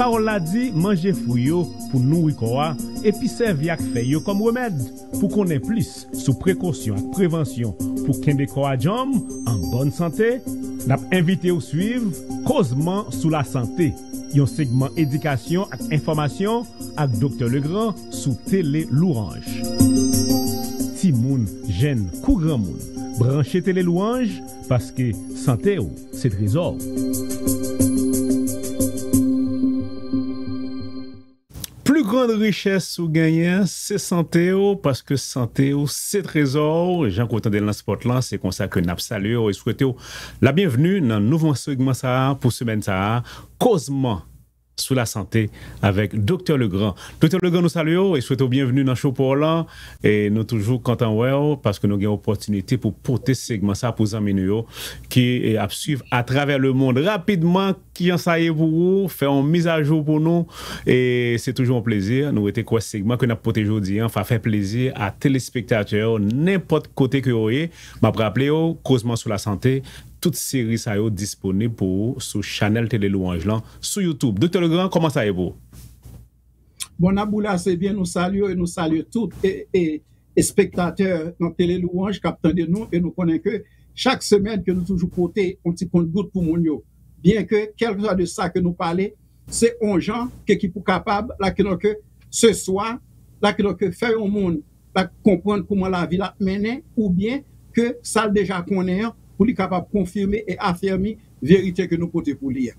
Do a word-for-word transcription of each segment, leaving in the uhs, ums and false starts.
Pawòl la di, manje fwi yo pou nouri kò a, epi sèvi ak fèy yo kòm remèd. Pou konnen plis sou prekosyon ak prevansyon pou kenbe kò a djanm, an bòn sante, n ap envite w swiv Kozman sou Lasante, yon segman edikasyon ak enfòmasyon ak Doktè Legrand sou Tele Louange. Timoun, jèn kou granmoun, branche Tele Louange, paske sante w se trezò w. Pli gran richès ou genyen, se sante w, paske sante w se trezò w. Jan ke w tande l nan spòt lan, se konsa ke n ap salye w e swete w la byenvni nan nouvo segman sa a pou semèn sa a, Kozman sou Lasante avèk Doktè Legrand. Doktè Legrand, nou salye w e swete w byenvni nan show pa w lan. E nou toujou kontan wè w paske nou gen opòtinite pou pote segman sa pou zanmi nou yo ki, e, ap swiv atravè lemonn. Rapidman, kijan sa ye pou ou? Fè yon mizajou pou nou. E se toujou yon plezi. Nou rete kwè segman ke n ap pote jodi an va fè plezi a telespektatè yo nenpòt kote ke yo ye. M ap raple yo, Kozman sou Lasante, tout seri sa yo disponib pou ou sou chanèl Tele Louange lan sou YouTube. Doktè Legrand, kòman sa ye pou ou? Bon, n ap boule ase byen, nou salye w e nou salye tout e, e, espektatè nan Tele Louange k ap tande nou, e nou konnen ke chak semèn ke nou toujou pote yon ti kontgout pou moun yo. Byen ke, kèlkeswa de sa ke nou pale, se yon jan ke ki pou kapab, la ke, ke se swa, la ke, ke fè yon moun pa konprann kòman lavi l ap mennen, oubyen ke sa l deja konnen an, pou li kapab konfime e afèmi verite ke nou pote pou li a.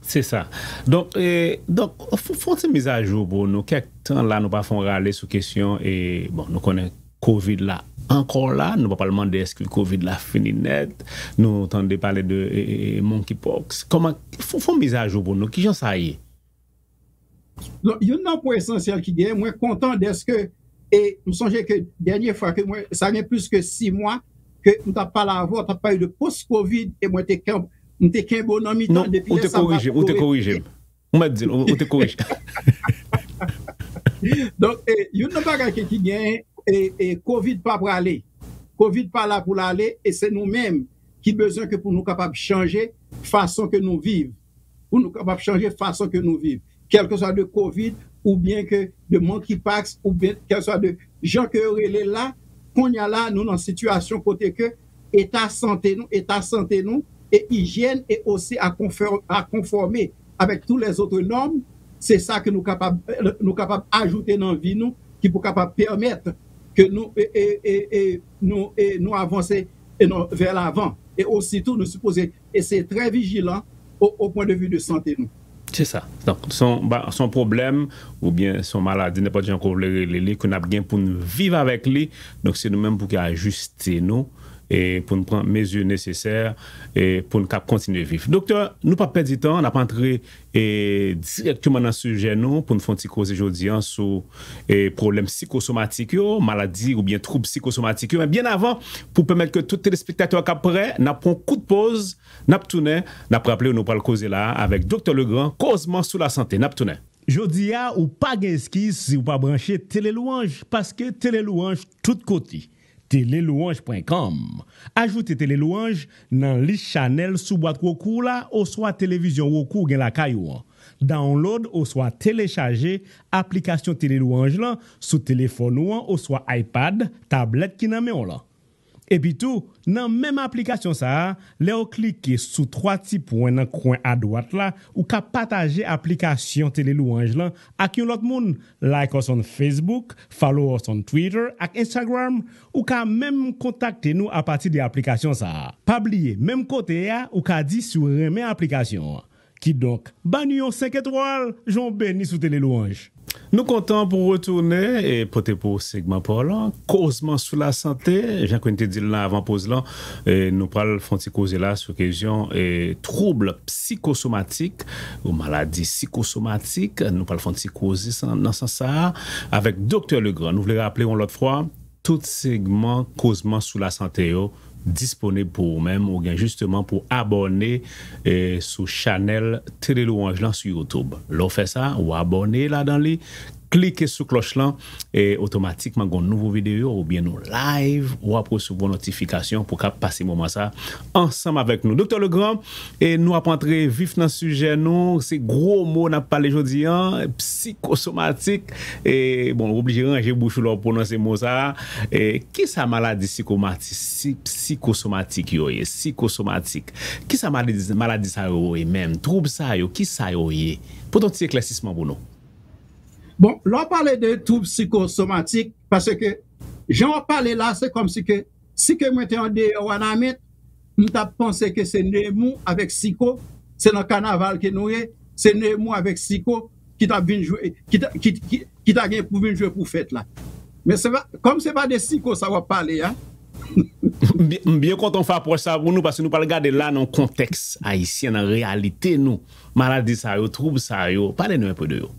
Se sa. Donk, e, donk, fè, fè yon ti mizajou pou nou. Kèk tan la, nou pa fè yon rale sou kesyon, e, bon, nou konnen Covid la ankò la, nou pa pral mande èske Covid la fini nèt, nou tande pale de, e, e, monkeypox. Kòman, fè, fè yon mizajou pou nou, kijan sa ye? Donk, youn nan pwen esansyèl ki genyen, mwen kontan dèske, e m sonje ke dènye fwa ke mwen, sa gen plis ke sis mwa ke m t ap pale avè w, t ap pale de post-Covid, e mwen te, m te kenbe w nan mitan depi lè sa. Non, ou te korije m, ou te korije m. Ou mèt di l, ou te korije. Donk, e, youn nan bagay ke ki genyen, e, e, Covid pa prale. Covid pa la pou l ale, e se nou menm ki bezwen ke pou nou kapab chanje fason ke nou viv. Pou nou kapab chanje fason ke nou viv. Kèlkeswa de Covid, oubyen ke de monkeypox, oubyen kèlkeswa de jan ke yo rele l la, kounye a la, nou nan sitiyasyon kote ke eta sante nou, eta sante nou, e ijyèn, e osi a konfè-, a konfòme avèk tout lèzòt nòm, se sa ke nou kapab, nou kapab ajoute nan vi nou, ki pou kapab pèmèt ke nou, e, e, e, e, nou, e, nou avanse e nou, vè lavan. E osi tou, nou sipoze eseye trè vijilan o, o pwen de vi de sante nou. Se sa. Donk, se yon, ba, se yon pwoblèm oubyen se yon maladi, nenpòt jan ke w vle rele li, ke n ap gen pou n viv avèk li. Donk, se nou menm pou ki ajiste nou e pou n pran mezi nesesè e pou n kab kontinye viv. Doktè, nou p ap pèdi tan, n ap antre e dirèkteman nan sijè nou pou n fè yon ti koze jodi an sou e pwoblèm sikosomatik yo, maladi oubyen twoub sikosomatik yo. Men byen avan, pou pèmèt ke tout telespektatè k ap prè, n ap pran yon kout poz, n ap tounen, n ap raple w nou pral koze la a avèk Doktè Legrand, Kozman sou Lasante. N ap tounen. Jodi a, ou pa gen eskiz si w pa branche Tele Louange, paske Tele Louange tout kote. Tele Louange pwen kòm. Ajoute Tele Louange nan lis chanèl sou bwat Roku w la oswa televizyon Roku w gen lakay ou an. Download oswa telechaje aplikasyon Tele Louange lan sou telefòn ou an oswa iPad, tablèt ki nan men w lan. Epitou, nan menm aplikasyon sa a, lè w klike sou twa ti pwen nan kwen adwat la, ou ka pataje aplikasyon Tele Louange lan ak yon lòt moun. Like us on Facebook, follow us on Twitter ak Instagram. Ou ka menm kontakte nou apati de aplikasyon sa a. Pa bliye, menm kote a, ou ka di si w renmen aplikasyon an. Kidonk, ba nou yon senk etwal, jan w beni sou Tele Louange. Nou kontan pou w retounen e pote pou w segman pa w lan, Kozman sou Lasante. Jan ke n te di l nan avan poz lan, e nou pral fè yon ti koze la sou kesyon e twoub sikosomatik ou maladi sikosomatik. Nou pral fè yon ti koze sa, nan sans sa a, avèk Doktè Legrand. Nou vle raple yon lòt fwa, tout segman Kozman sou Lasante yo disponib pou ou menm, ou gen jisteman pou abòne e sou chanèl Tele Louange lan sou YouTube. Lè w fè sa, ou abòne ladan li, klike sou klòch lan, e otomatikman gen nouvo videyo oubyen nou live, w ap resevwa notifikasyon pou w ka pase moman sa ansanm avèk nou. Doktè Legrand, e nou ap antre vif nan sijè nou, se gwo mo n ap pale jodi a, psikosomatik. E, bon, ou oblije ranje bouch ou lè w pwononse mo sa a. E, kisa maladi sikoma-, si-, psikosomatik yo ye? Psikosomatik. Kisa maladi, maladi sa yo ye menm? Twoub sa yo, kisa yo ye? Pote yon ti eklèsisman pou nou. Bon, lè w pale de twoub psikosomatik, paske jan w ap pale la, se kòmsi ke, si ke mwen te andeyò Wanament, m t ap panse ke se Nemou avèk Siko, se nan kanaval ke nou ye, se Nemou avèk Siko ki t ap vin jwe, ki ta, ki, ki, ki ta gen pou vin jwe pou fèt la. Men se pa, kòm se pa de Siko sa w ap pale a. M byen, m byen kontan w fè apwòch sa pou nou, paske nou pral gade la nan kontèks ayisyen, nan reyalite nou. Maladi sa yo, twoub sa yo, pale nou enpe de yo.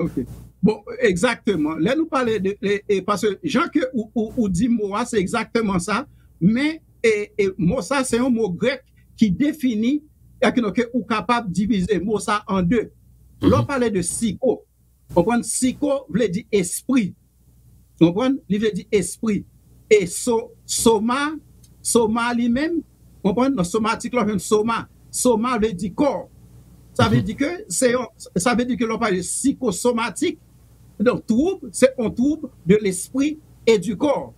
Ok. Bon, egzakteman. Lè nou pale de, e, e, paske jan ke ou, ou, ou di mo a, se egzakteman sa. Men, e, e, mo sa, se yon mo grèk ki defini, e, ke, ke ou kapab divize mo sa an de. Lè w pale de siko, konprann, siko vle di espri. Konprann? Li vle di espri. E so, soma, soma li menm, konprann? Nan somatik la, w jwenn soma. Soma vle di kò. Sa vle di ke se yon, sa vle di ke lè w pale de psikosomatik, donk, twoub, se yon twoub de lespri e di kò.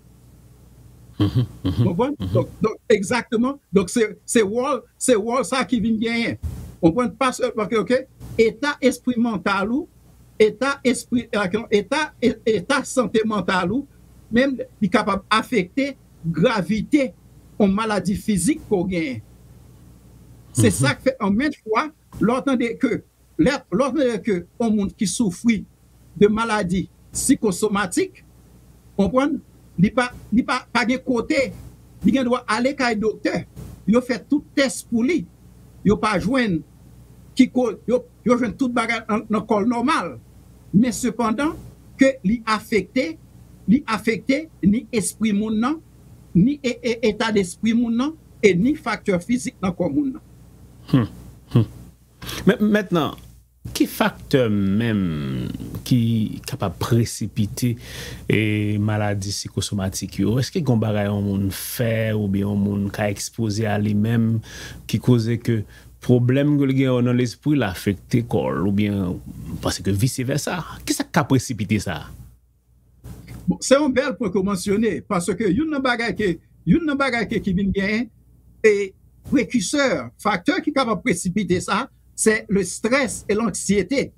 Konprann? Donk, donk, egzakteman. Donk, se, se wòl, se wòl sa ki vin genyen. Konprann? Pa sèlman ke, ok, eta espri mantal ou, eta espri, eh, eta, e- eta sante mantal ou, menm li kapab afekte gravite yon maladi fizik ke w genyen. Se sa k fè anmenm fwa, lè w tande ke, lè, lè w tande ke yon moun ki soufri de maladi psikosomatik, konprann, li pa, li pa, pa gen kote, li gen dwa ale kay doktè, yo fè tout tès pou li, yo pa jwenn ki ko-, yo, yo jwenn tout bagay nan, nan kò l nòmal. Men sepandan, ke li afekte, li afekte ni espri moun nan, ni e, e, eta despri moun nan, e ni faktè fizik nan kò moun nan. Hmm, hmm. Men, mentnan, ki faktè menm ki kapab presipite, e, maladi sikosomatik yo? Èske gen yon bagay yon moun fè oubyen yon moun ka ekspoze a li menm ki koze ke pwoblèm ke l gen yo nan lespri l afekte kò l, oubyen paske vise vèsa? Kisa k ka presipite sa? Bon, se yon bèl pwen ke w mansyone, paske youn nan bagay ke, youn nan bagay ke ki vin genyen, e prekisè, faktè ki kapab presipite sa, se le strès e lanksyete,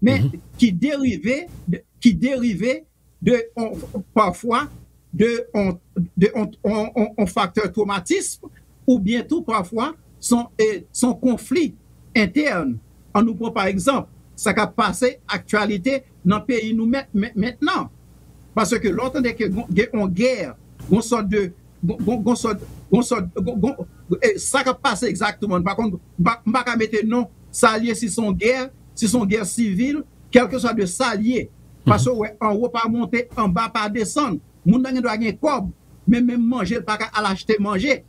men ki derive de, ki derive de, on, pafwa, de, on, de, on, on, on, on faktè twomatis, oubyen tou pafwa, son, e, son konfli entèn. An nou pran pa egzanp, sa k ap pase aktyalite nan peyi nou men-, men-, mentnan. Paske lè w tande ke gon-, gen yon gè, yon sòt de, gon, gon, gon sòt, gon sòt, gon, gon, e, sa k ap pase egzakteman, m pa konn, m pa, m pa ka mete non sa l ye, si se yon gè, si se yon gè sivil, kèlkeswa de sa l ye. Paske w wè, anwo pa monte, anba pa desann. Moun nan gen dwa gen kòb, men menm manje, l pa ka al achte manje.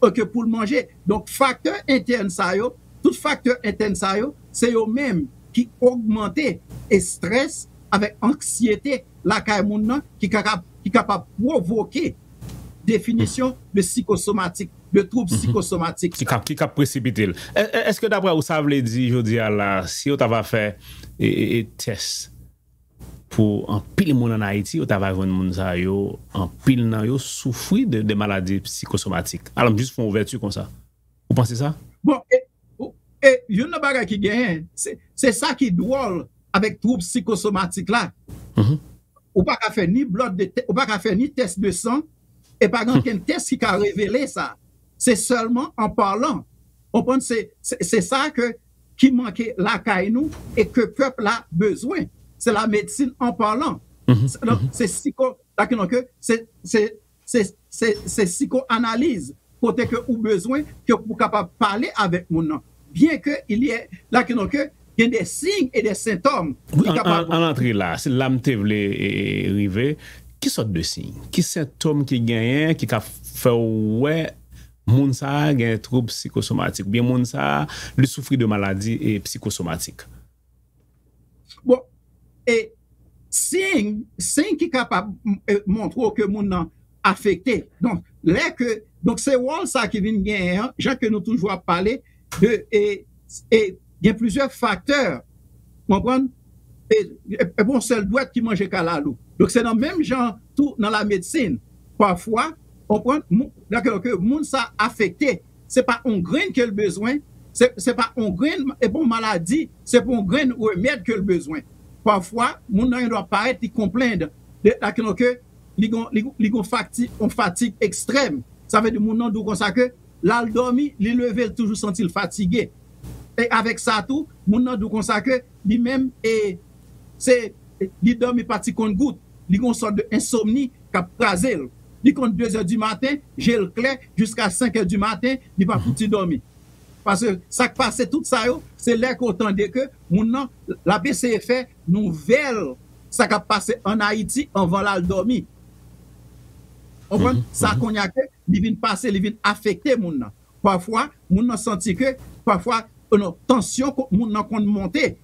Oke, pou l manje. Donk, faktè entèn sa yo, tout faktè entèn sa yo, se yo menm ki ogmante estrès avèk anksyete lakay moun nan ki kapab, ki kapab pwovoke definisyon de psikosomatik, de twoub psikosomatik. Ki ka, ki ka presipite l. È-, è-, èske daprè ou sa vle di jodi a la, si yo ta va fè, e, e, e, tès pou anpil moun ann Ayiti, yo ta va jwenn moun sa yo, anpil nan yo soufri de, de maladi psikosomatik? Alò, m jis fè yon ouvèti konsa. Ou panse sa? Bon, e, e youn nan bagay ki genyen, se, se sa ki dwòl avèk twoub psikosomatik la. Ou pa ka fè ni blood de tè-, ou pa ka fè ni tès de san, e pa gen okenn tès ki ka revele sa. Se sèlman an palan. Konprann, se, se, se sa ke, ki manke lakay nou e ke pèp la bezwen. Se la medsin an palan. Se, donk, se siko, dakò, ke se, se, se, se, se siko-analiz, kote ke ou bezwen ke pou kapab pale avèk moun nan. Byen ke il y a, dakò, ke gen de siy e de sentòm ki kapab. Wi, an, an, an antre la, se la m te vle, e, e, rive. Ki sòt de siy? Ki sentòm ki genyen, ki ka fè w wè moun sa a gen twoub psikosomatik, oubyen moun sa a, li soufri de maladi, e, psikosomatik? Bon, e siy, siy ki kapab, e, montre w ke moun nan afekte. Donk, lè ke, donk, se wòl sa ki vin genyen an, jan ke nou toujou ap pale de, e, e gen plizyè faktè, konprann? E, e, e bon, sèl dwèt ki manje kalalou. Donk, se nan menm jan tou nan lamedsin. Pafwa, konprann, moun, donk, ke moun sa afekte, se pa yon grenn ke l bezwen, se, se pa yon grenn, e bon, maladi, se pa yon grenn remèd ke l bezwen. Pafwa, moun nan gen dwa parèt li konplenn de, donk, ke li gon, li, li gon fati-, yon fatig ekstrèm. Sa vle di moun nan di w konsa ke l al dòmi, li leve, l toujou santi l fatige. E avèk sa tou, moun nan di w konsa ke li menm, e se, li dòmi pa ti konn gout. Li gon sòt de ensomni k ap kraze l. Li konn de zè di maten, je l klè, jiska senk è di maten, li pa fouti dòmi. Paske sa k pase tout sa yo, se lè ke w tande ke moun nan, l ap eseye fè nouvèl sa k ap pase ann Ayiti anvan l al dòmi. Konprann? Sa kounye a ke li vin pase, li vin afekte moun nan. Pafwa, moun nan santi ke, pafwa, e non, tansyon ko-, moun nan konn monte.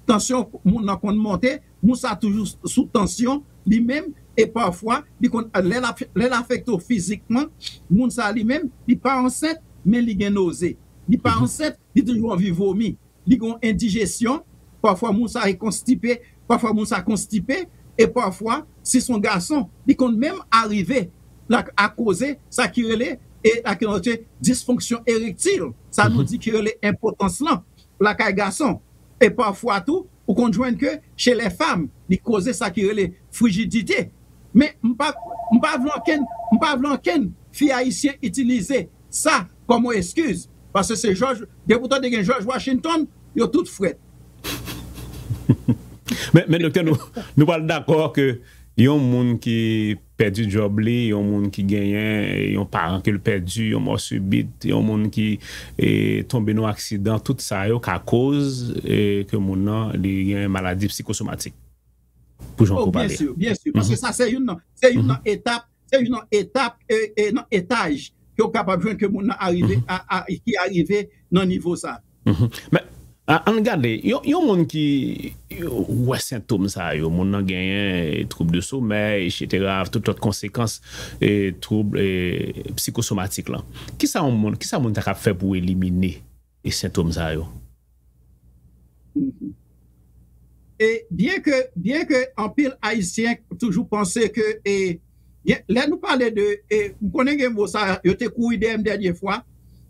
Tansyon moun nan konn monte, moun sa toujou s-, sou tansyon, li menm, e pafwa, li konn, lè l ap, lè l afekte w fizikman, moun sa li menm, li pa ansent, men li gen noze. Li pa ansent, li toujou anvi vomi. Li gen yon endijesyon, pafwa moun sa e konstipe, pafwa moun sa konstipe, e pafwa, si se yon gason, li konn menm arive la, akoze sa ki rele, e la ki rele disfonksyon erektil, sa nou di ki rele enpotans lan, lakay gason. E pafwa tou, ou konn jwenn ke chez les femmes, li koze sa ki rele frijidite. Men m pa, m pa vle ankenn, m pa vle ankenn fi ayisyen itilize sa kòm yon eskiz. Paske se Jòj, depi w tande gen Jòj Washington, yo tout frèt. Men, men doktè, nou, nou pral dakò ke yon moun ki pèdi djòb li, yon moun ki genyen yon paran ke l pèdi, yon mò sibit, yon moun ki e, tonbe nan yon aksidan, tout sa yo ka koz e, ke moun nan li gen maladi psikosomatik. Pou jan Oh, ou byen pale. si, byen si. Paske sa se youn nan, se youn nan etap, se youn nan etap, e, e nan etaj ke w kapab jwenn ke moun nan arive, a, a, ki arive nan nivo sa. Men, a- ann gade, yon, yon moun ki wè sentòm sa yo, moun nan genyen e, twoub de somèy, etsetera, tout lòt konsekans e, twoub e, psikosomatik lan. Kisa yon moun, kisa moun ta kab fè pou elimine e, sentòm sa yo? E byen ke, byen ke anpil Ayisyen toujou panse ke, e, gen- lè nou pale de, e, m konnen gen mo sa, yo te kouri dèyè m dènye fwa,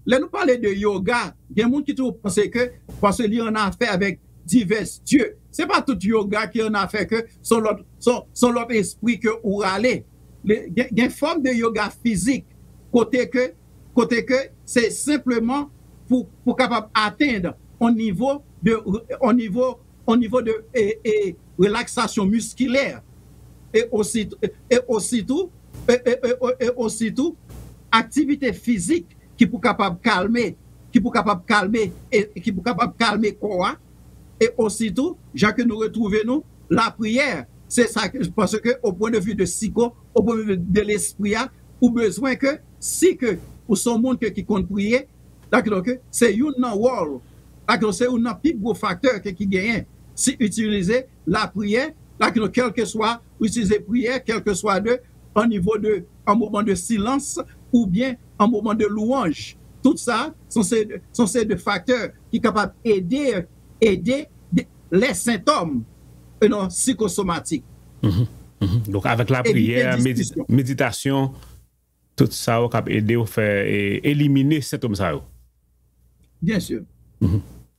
lè nou pale de yoga, gen moun ki toujou panse ke, paske li an afè avèk divès dye. Se pa tout yoga ki an afè ke son lòt, son, son lòt espri ke ou rale. Le- Gen, gen fòm de yoga fizik, kote ke, kote ke se senpleman pou, pou kapab atenn on nivo de, on nivo, on nivo de e, e, relaksasyon miskilè. E osi, e ositou, e, e, e, e ositou, aktivite fizik ki pou kapab kalme, ki pou kapab kalme, e ki pou kapab kalme kò a. E ositou, jan ke nou retwouve nou, lapriyè, se sa ke, paske o pwen de vi de siko, o pwen de vi de lespri a, ou bezwen ke, si ke ou se yon moun ke ki konn priye, dakò, ke se youn nan wòl, dakò, se youn nan pi gwo faktè ke ki genyen. Si itilize lapriyè, dakò, kèlkeswa, itilize priyè, kèlkeswa de, an nivo de, an moman de silans, oubyen an moman de lwanj. Tout sa, se yon seri de, se yon seri de faktè ki kapab ede, ede de- lè sentòm, e non, psikosomatik. Donk, avèk lapriyè, medi- meditasyon, tout sa yo k ap ede w fè e, elimine sentòm sa yo. Byen si.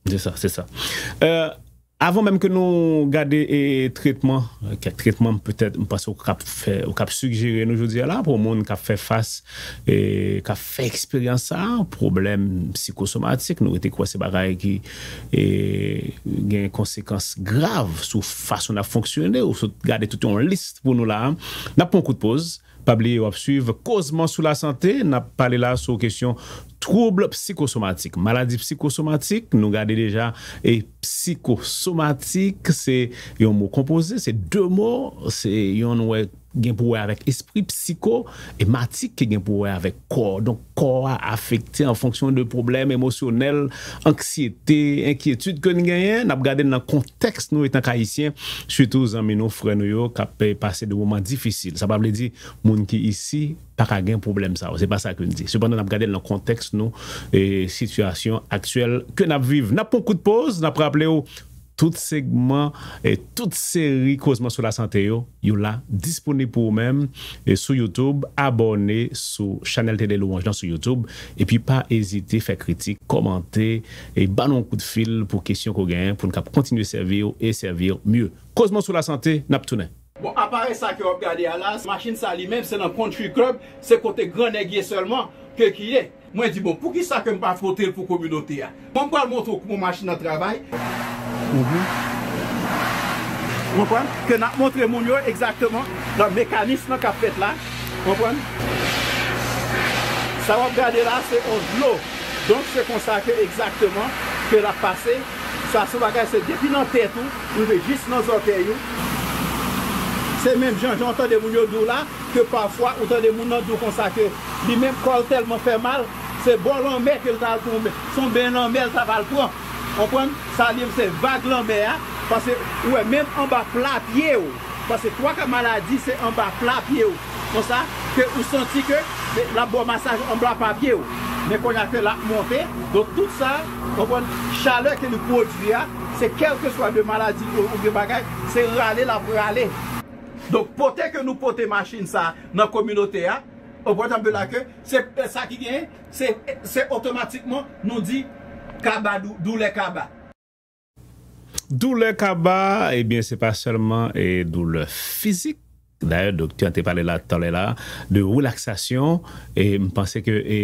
Se sa, se sa. E, avan menm ke nou gade e, tretman, kèk tretman petèt, m panse ou k ap fè, ou k ap sigjere nou jodi a la, pou moun k ap fè fas, e, k ap fè eksperyans sa, pwoblèm psikosomatik, nou rete kwè se bagay ki e, gen konsekans grav sou fason n ap fonksyone, ou sot gade tout yon lis pou nou la a. N ap pran yon kout poz. Pa bliye w ap swiv Kozman sou lasante. N ap pale la sou kesyon twoub psikosomatik. Maladi psikosomatik, nou gade deja, e psikosomatik, se yon mo konpoze, se de mo, se yon nou wè gen pou wè avèk espri, psiko, e matik ki gen pou wè avèk kò. Donk, kò a afekte an fonksyon de pwoblèm emosyonèl, anksyete, enkyetid ke n genyen. N ap gade l nan kontèks nou etan k Ayisyen, sitou zanmi nou, frè nou yo k ap, eh, pase de moman difisil. Sa pa vle di moun ki isi pa ka gen pwoblèm sa yo. Se pa sa ke n di. Sepandan, n ap gade l nan kontèks nou, eh, sitiyasyon aktyèl ke n ap viv. N ap pran kout poz, n ap raple w tout segman e tout seri Kozman sou Lasante yo, yo la disponib pou ou menm e sou YouTube. Abòne sou chanèl Tele Lwanj lan sou YouTube. Epi pa ezite fè kritik, kòmante, e ba nou yon kout fil pou kesyon ke w genyen pou n kab kontinye sèvi w e sèvi w mye. Kozman sou Lasante, n ap tounen. Bon, aparèy sa ke w ap gade a la, machin sa li menm, se nan Country Club, se kote gran nèg ye sèlman ke ki ye. Mwen di, bon, poukisa ke m pa pote l pou kominote a? Mwen pral montre w kòman machin nan travay. Ou konprann? Ke n ap montre moun yo egzakteman nan mekanis lan k ap fèt la. Konprann? Sa w ap gade la, se yon dlo. Donk, se konsa ke egzakteman ke l ap pase. Sa se bagay, se depi nan tèt ou, rive jis nan zòtèy ou. Se menm jan, jan w tande moun yo di w la, ke pafwa ou tande moun nan di w konsa ke li menm kò l tèlman fè mal, se bò lanmè ke l ta al pran, se yon ben lanmè l ta pral pran. Konprann? Sa li menm se vag lanmè a, paske ou wè menm anba pla pye w, paske twa ka maladi se anba pla pye w. Konsa, ke ou santi ke l ap ba w masaj anba pla pye w. Men kounye a ke l ap monte, donk tout sa, konprann, chalè ke li pwodui a, se kèlkeswa de maladi ou, oubyen bagay, se rale l ap rale. Donk, pote ke nou pote machin sa nan kominote a, ou konprann sa m vle la ke, se sa ki genyen, se, se otomatikman nou di kaba, dou-, doulè kaba. Doulè kaba, ebyen, se pa sèlman, e, doulè fizik. Dayè, doktè an te pale la talè la de relaksasyon, e m panse ke, e,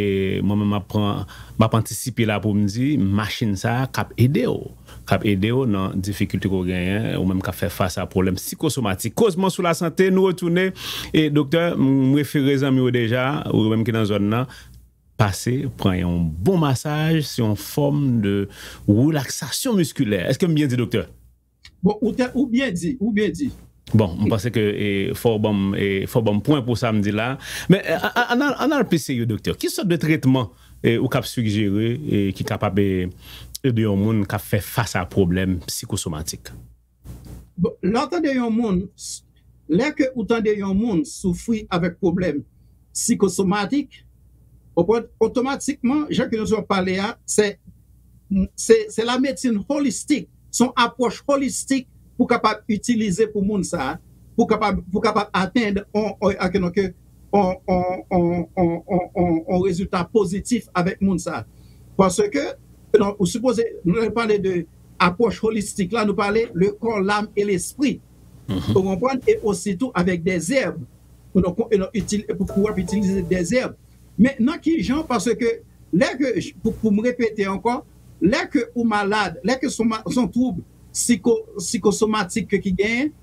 mwen menm m ap pran, m ap antisipe la pou m di, machin sa a k ap ede w, k ap ede w nan difikilte ke w genyen, ou menm k ap fè fas a pwoblèm sikosomatik. Kozman sou lasante, nou retounen, e doktè, m refere zanmi w deja, ou menm ki nan zòn nan, pase, pran yon bon masaj, se yon fòm de relaksasyon miskilè. Èske m byen di, doktè? Bon, ou te, ou byen di, ou byen di. Bon, m panse ke, e, fò w ban m, e, fò w ban m pwen pou sa m di la. Men, e, a, a, ann al, ann al pi serye, doktè. Ki sòt de tretman, e, ou kab sijere, e, ki kapab, e, ede yon moun k ap fè fas a pwoblèm sikosomatik? Bon, lè w tande yon moun, lè ke ou tande yon moun soufri avèk pwoblèm sikosomatik, ou konprann, otomatikman, jan ke nou sot pale a, se, se, se la medsin holistik, se yon apwòch holistik pou kapab itilize pou moun sa a, pou kapab, pou kapab atenn on, on, on, on, on, on, on, on, on rezilta pozitif avèk moun sa a. Paske, non, ou sipoze, nou pale de apwòch holistik la, nou pale le corps, l'âme et l'esprit. Mhm. Ou konprann? E ositou avèk dèzèb. Ou non, e non, itil-, pou, pou w ap itilize dèzèb. Men nan ki jan? Paske lè ke, pou, pou m repete ankò, lè ke ou malad, lè ke son ma-, son twoub siko-, sikosomatik ke ki genyen,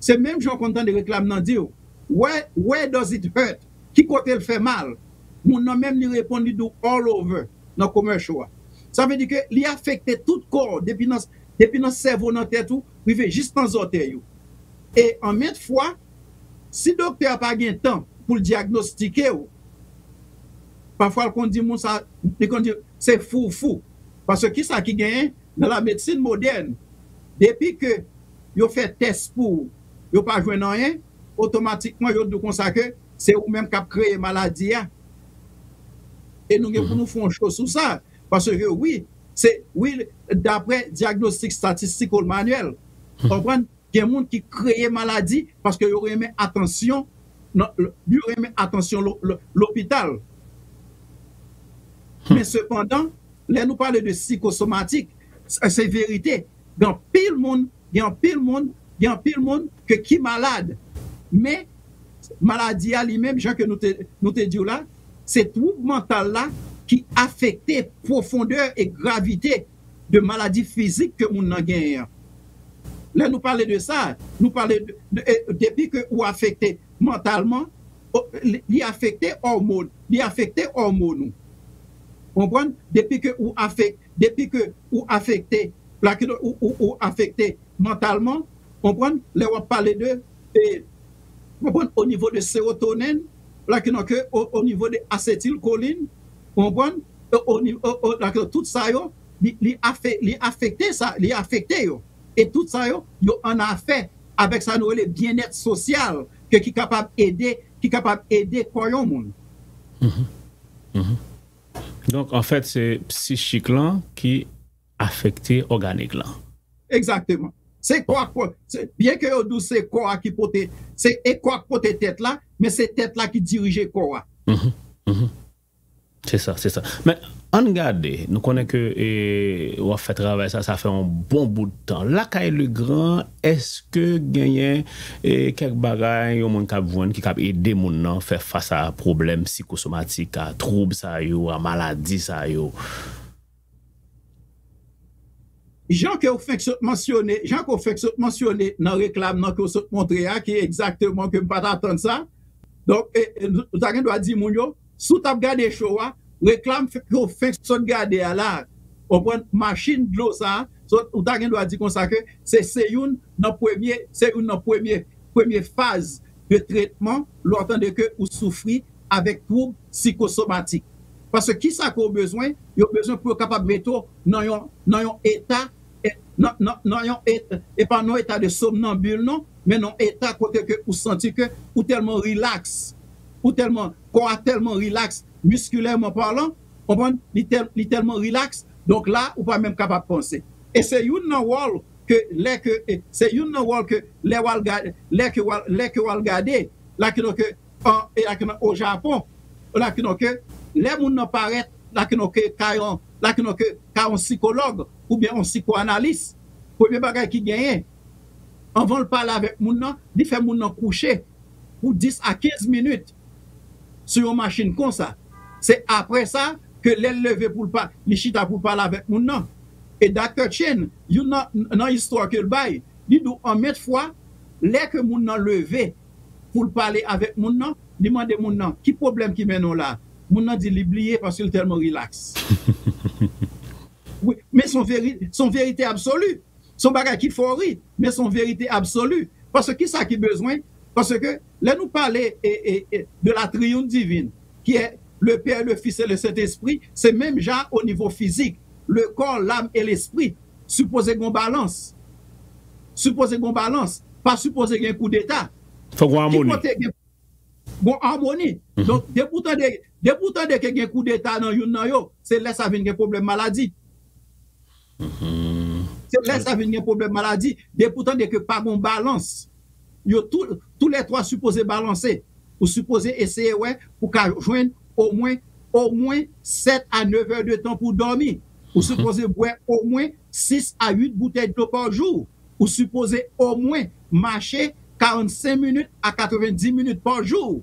se menm jan w konn tande reklam nan di w, "Where, where does it hurt?" Ki kote l fè mal? Moun nan menm li reponn, li di w, "All over," nan commercial a. Sa vle di ke li afekte tout kò w, depi nan, depi nan sèvo, nan tèt ou, rive jis nan zòtèy ou. E an mèt fwa, si doktè a pa gen tan pou l dyagnostike w, pafwa l konn di moun sa, li konn di se foufou. Paske kisa ki genyen nan la medsin modèn? Depi ke yo fè tès pou ou, yo pa jwenn anyen, otomatikman yo di w konsa ke se ou menm k ap kreye maladi a. E nou gen pou nou fè yon cho sou sa. Paske wi, se, wi, daprè dyagnostik statistik ou manuèl, konprann, gen moun ki kreye maladi paske yo renmen atansyon, nan, yo renmen atansyon lo-, lo-, lopital. Men sepandan, lè nou pale de sikosomatik, se, se verite. Gen anpil moun, gen anpil moun, gen anpil moun ke ki malad. Men maladi a li menm, jan ke nou te, nou te di w la, se twoub mantal la ki afekte pwofondè e gravite de maladi fizik ke moun nan genyen an. Lè nou pale de sa, nou pale de, de, e, depi ke ou afekte mantalman, o, li, li afekte òmòn, li afekte òmòn ou. Konprann? Depi ke ou afek-, depi ke ou afekte, la ki ou, ou, ou afekte mantalman, konprann? Lè w ap pale de, e, konprann, o nivo de serotonin, la ki nan ke o, o nivo de asetilkolin, konprann, o, o, ni- o, o, la ki tout sa yo, li, li, afe, li afekte sa, li afekte yo. E tout sa yo, yo an afè avèk sa nou rele byennèt sosyal, ke ki kapab ede, ki kapab ede kò yon moun. Donk, anfèt, se psichik lan ki afekte òganik lan. Egzakteman. Se kò a, se, byen ke yo di w se kò a ki pote, se e kò a ki pote tèt la, men se tèt la ki dirije kò a. Se sa, se sa. Men, ann gade, nou konnen ke e, w ap fè travay sa, sa fè yon bon bout tan. Lakay Legran, èske genyen e, kèk bagay yon moun k ap jwenn ki k ap ede moun nan fè fas a pwoblèm sikosomatik, a twoub sa yo, a maladi sa yo? Jan ke w fenk sot mansyone, jan ke w fenk sot mansyone nan reklam nan ke w sot montre a, ki egzakteman ke m pa t atann sa. Donk, e, e, ou ta gen dwa di moun yo, si w t ap gade show a, reklam ke w fenk sot gade a la, w konprann, machin dlo sa a, so, ou ta gen dwa di konsa ke se, se youn nan premye, se youn nan premye, premye faz de tretman lè w tande ke ou soufri avèk twoub sikosomatik. Paske kisa ke w bezwen? Yo bezwen pou yo kapab mete w nan yon, nan yon eta, e, nan, nan, nan yon eta, e pa nan eta de somnambul non, men nan eta kote ke ou santi ke ou tèlman rilaks, ou tèlman, kò a tèlman rilaks, miskilèman palan, konprann, li, tèl, li tèlman rilaks, donk la, ou pa menm kapab panse. E se youn nan wòl ke lè ke, e, se youn nan wòl ke lè w al gade, lè ke w al, lè ke w al gade, la ki donk, an, e la ki nan o Japon, la ki donk, lè moun nan parèt, la ki donk, ka yon, la ki donk, ka yon sikològ oubyen yon sikoanalis, premye bagay ki genyen, anvan l pale avèk moun nan, li fè moun nan kouche pou dis a kenz minit sou yon machin konsa. Se apre sa ke lè l leve pou l pa, li chita pou l pale avèk moun nan. E Doktè Chen, youn nan, nan istwa ke l bay, li di w anmèt fwa, lè ke moun nan leve pou l pale avèk moun nan, li mande moun nan, ki pwoblèm ki mennen w la? Moun nan di li bliye paske l tèlman rilaks. Wi, men se yon veri, se yon verite absoli. Se yon bagay ki fè w ri, men se yon verite absoli. Paske kisa ki bezwen? Paske lè nou pale e, e, e, de la triyonn divin, ki è le Pè, le Fis e le Sentespri, se menm jan o nivo fizik, le kò, lam e lespri sipoze gen balans. Sipoze gen balans, pa sipoze gen koudeta. Fòk gen amoni. Ki kote gen Bon amoni. Donk, depi w tande, depi w tande ke gen koudeta nan youn nan yo, se lè sa vin gen pwoblèm maladi. Se lè sa vin gen pwoblèm maladi. Depi w tande ke pa gen balans, yo tou, tou lè twa sipoze balanse. Ou sipoze eseye wè pou ka jwenn omwen, omwen sèt a nèf è de tan pou dòmi. Ou sipoze bwè omwen sis a uit boutèy dlo pa jou. Ou sipoze omwen mache karannsenk minit a katrevenndis minit pa jou.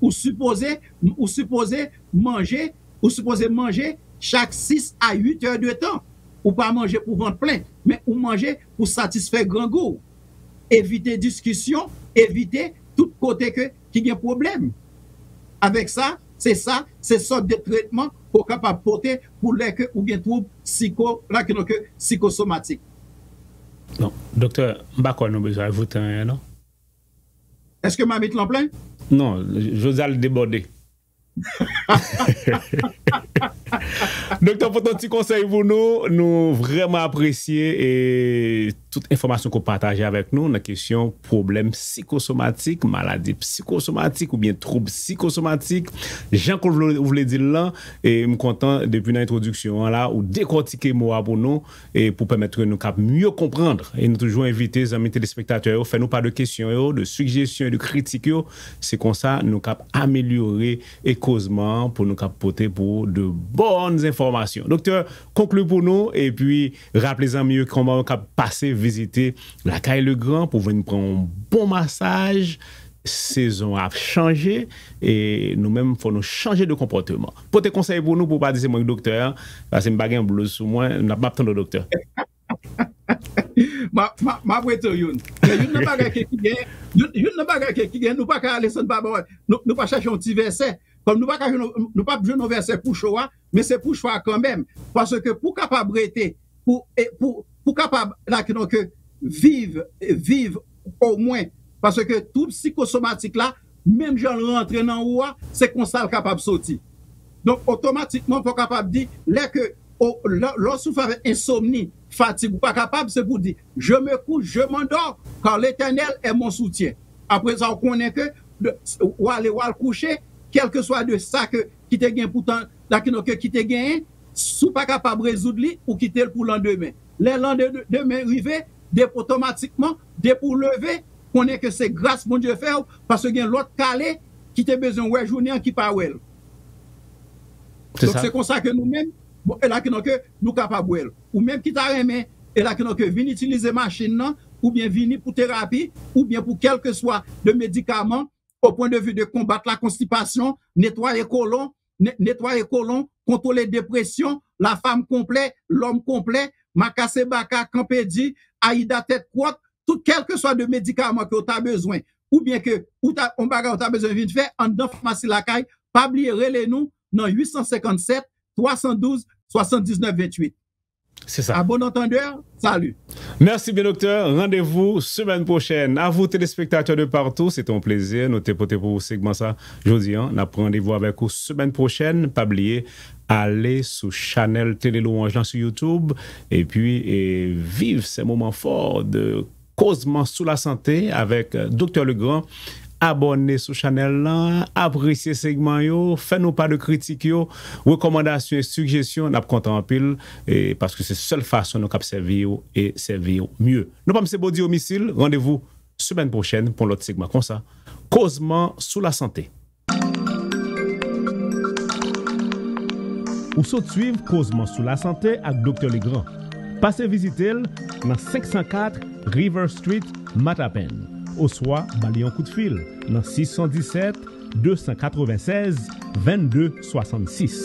Ou sipoze, ou sipoze manje, ou sipoze manje chak sis a uit è de tan. Ou pa manje pou vant plen, men ou manje pou satisfè grangou. Evite diskisyon, evite tout kote ke, ki gen pwoblèm. Avèk sa, se sa, se sòt de tretman ke w kapab pote pou lè ke ou gen twoub siko, la ke nou ke sikosomatik. Non, doktè, m pa kwè nou bezwen ajoute anyen non. Èske mamit lan plen? Non, jodi a l debòde. Doktè, pote yon ti konsèy pou nou. Nou vrèman apresye e tout enfòmasyon ke w pataje avèk nou nan kesyon pwoblèm sikosomatik, maladi sikosomatik oubyen twoub sikosomatik. Jan ke w vle, w vle di l lan, e m kontan depi nan entwodiksyon an la, ou dekòtike mo a pou nou, e pou pèmèt ke nou kab mye konprann. E nou toujou envite zanmi telespektatè yo fè nou pa de kesyon yo, de sijesyon e de kritik yo. Se konsa nou kab amelyore e kozman an pou nou kab pote pou de bòn enfòmasyon. Doktè, konkli pou nou, epi raple zanmi yo kòman yo kab pase vizite Lakay Legran pou vin pran yon bon masaj. Sezon ap chanje, e nou menm fò nou chanje de konpòteman. Pote konsèy pou nou pou w pa di se mwen k doktè a, paske m pa gen blouz sou mwen, m ap, m ap tann w doktè. M a, m a, m ap rete youn. Men youn nan bagay ke ki gen, youn, youn nan bagay ke ki gen, nou pa ka ale san n pa ba, nou, nou pa chache yon ti vèsè. Kòm nou pa ka jwenn, nou pa jwenn yon vèsè pou cho a, men se pou cho a kanmenm. Paske pou kapab rete, pou, e, pou, pou kapab, la, ki donk, viv, viv omwen Paske twoub sikosomatik la, menm jan l rantre nan ou a, se konsa l kapab soti. Donk, otomatikman, fò w kapab di, lè ke, o, lè, lè w soufri avèk ensomni, fatig, ou pa kapab, se pou di, je me couche, je m'endors, car l'Éternel est mon soutien. Apre sa, w konnen ke, w ale, w al kouche, kèlkeswa de sa ke, ki te gen poutan, la ki, non, ke, ki te genyen, si w pa kapab rezoud li, ou kite l pou landemen. Lè landemen rive, depi otomatikman, depi w leve, konnen ke se gras Bondye fè w, paske gen lòt kale ki te bezwen wè jounen an ki pa wè l. Donk, se konsa ke nou menm, bon, e la ki, non, ke nou kapab wè l. Ou menm ki ta renmen, e la ki, non, ke vin itilize machin nan, oubyen vini pou terapi, oubyen pou kèlkeswa de medikaman, o pwen de vi de konbat la konstipasyon, netwaye kolon, ne-, netwaye kolon, kontwole depresyon, la fam konplè, lòm konplè, makase baka, kanpe di, ayida tèt kwòt, tout kèlkeswa de medikaman ke w ta bezwen, oubyen ke ou ta, yon bagay ou ta bezwen vin fè anndan famasi lakay, pa bliye rele nou nan uit san senkann sèt, twa san douz, swasanndiznèf venntuit. Se sa. À bon entendeur, salut. Merci bien, docteur. Rendez-vous semaine prochaine. À vous, téléspectateurs de partout, c'était un plaisir. Nou te pote pou ou segman sa jodi an. N ap randevou avèk ou semaine prochaine. Pa bliye, ale sou chanèl Télé Louange lan sou YouTube. Epi, e, viv ces moments forts de Kozman sou lasante avèk, euh, Doktè Legrand. Abòne sou chanèl lan, apresye segman yo, fè nou pa de kritik yo, rekòmandasyon e sijesyon, n ap kontan anpil, e paske se sèl fason nou kab sèvi w e sèvi w mye. Non pa m se Bondye Omisil, randevou semèn pwochèn pou yon lòt segman konsa. Kozman sou lasante. Ou sot swiv Kozman sou lasante ak Doktè Legrand. Pase vizite l nan senk san kat River Street, Matapen, oswa ba li yon kout fil nan sis san disèt, de san katrevennsèz, vennde swasannsis.